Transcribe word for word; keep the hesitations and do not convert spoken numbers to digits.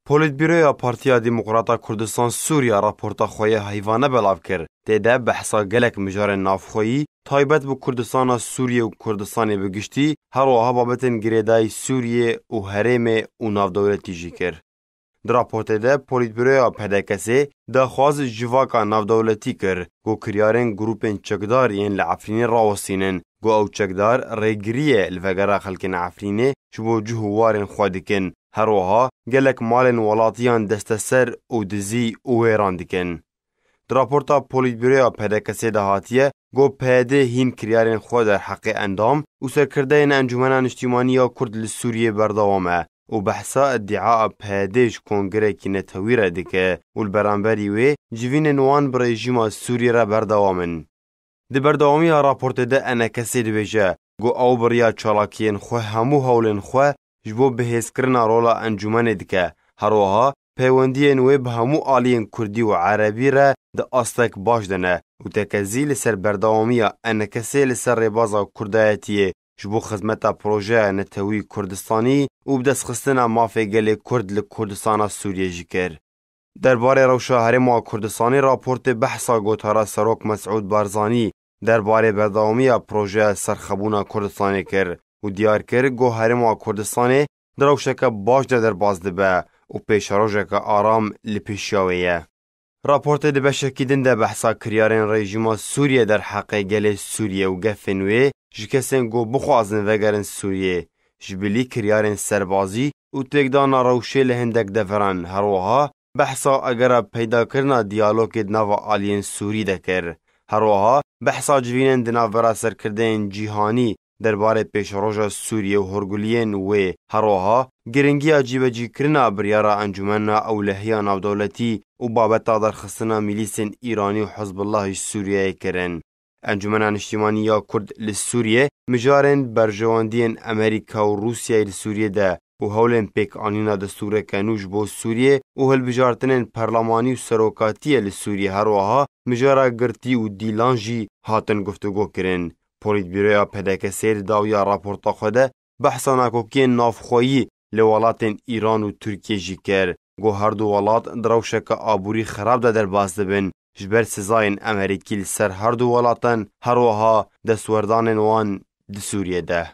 Polîtbîroya Partiya Demokrata Kurdistan Sûriya raporta xwe ya heyvane belav kir. Tê de behsa gelek mijarên navxweyî, taybet bi Kurdistana Sûriyê û Kurdistanê bi giştî, her wiha babetên girêdayî Sûriyê û herêmê û navdewletî jî kir. Di raportê de Polîtbîroya P D K S'ê daxwaz civaka navdewletî kir, ku kiryarên grûpên çekdar yên li Efrînê rawestînin, ku ew çekdar rêgiriyê li vegera xelkên Efrînê ji bo cih û warên xwe dikin. Her wiha gelek malên welatiyan desteser û dizî û wêran dikin. Di raporta Polîtbîroya P D K S'ê de hatiye, ku P Y D hîn kiryarên xwe derheqê endam û serkirdeyên Encûmena Niştîmanî ya Kurd li Sûriyê berdewam e û behsa îdîa P Y D ji kongrekî netewî re dike û li beramberî wê civînên wan bi rejîma Sûriyê re berdewam in. Di berdewamiya raportê de E N K S dibêje, ku ew bi riya çalakiyên xwe hemû hewlên xwe ji bo bihêzkirina rola encûmenê dike. Her wiha peywendiyên wê bi hemû aliyên kurdî û erebî re di astek baş de ne û tekezî li ser berdewamiya E N K S'ê li ser rêbaza kurdayetiyê ji bo xizmeta projeya netewî Kurdistanî û bidestxistina mafê gelê Kurd li Kurdistana Sûriyê jî kir. Derbarê rewşa Herêma Kurdistanê raportê behsa gotara Serok Mesûd Barzanî derbarê berdewamiya projeya serxebûna Kurdistanê kir û diyar kir, ku Herêma Kurdistanê di rewşeke baş de derbas dibe û pêşerojeke aram li pêşiya wê ye. Raportê di beşekî din de behsa kiryarên rejîma Sûriyê derheqê gelê Sûriyê û gefên wê ji kesên ku bixwazin vegerin Sûriyê, ji bilî kiryarên serbazî û têkdana rewşê li hindek deveran, her wiha behsa egera peydakirina diyalogê di nava aliyên Sûrî de kir. Her wiha behsa civînên di navbera serkirdeyên cîhanî derbarê pêşeroja Sûriyê û hûrguliyên wê, her wiha giringiya cîbecîkirina biryara Encûmena Ewlehiya Navdewletî û babeta derxistina mîlîsên Îranî û Hizbullah ji Sûriyeyê kirin. Encûmena Niştîmanî ya Kurd li Sûriyê mijarên berjewendiyên Amerîka û Rûsyayê li Sûriyê de û hewlên pêkanîna destûreke nû ji bo Sûriyê û hilbijartinên perlemanî û serokatiyê li Sûriyê, her wiha mijara girtî û dîlan jî hatin guftûgo kirin. Polîtbîroya P D K S'ê di dawiya raporta xwe de behsa nakokiyên navxweyî li welatên Îran û Tirkiyê jî kir, ku her du welat di rewşeke aborî xerab de derbas dibin, ji ber sizayên Amerîkî li ser her du welatan, her wiha destwerdanên wan di Sûriyê de.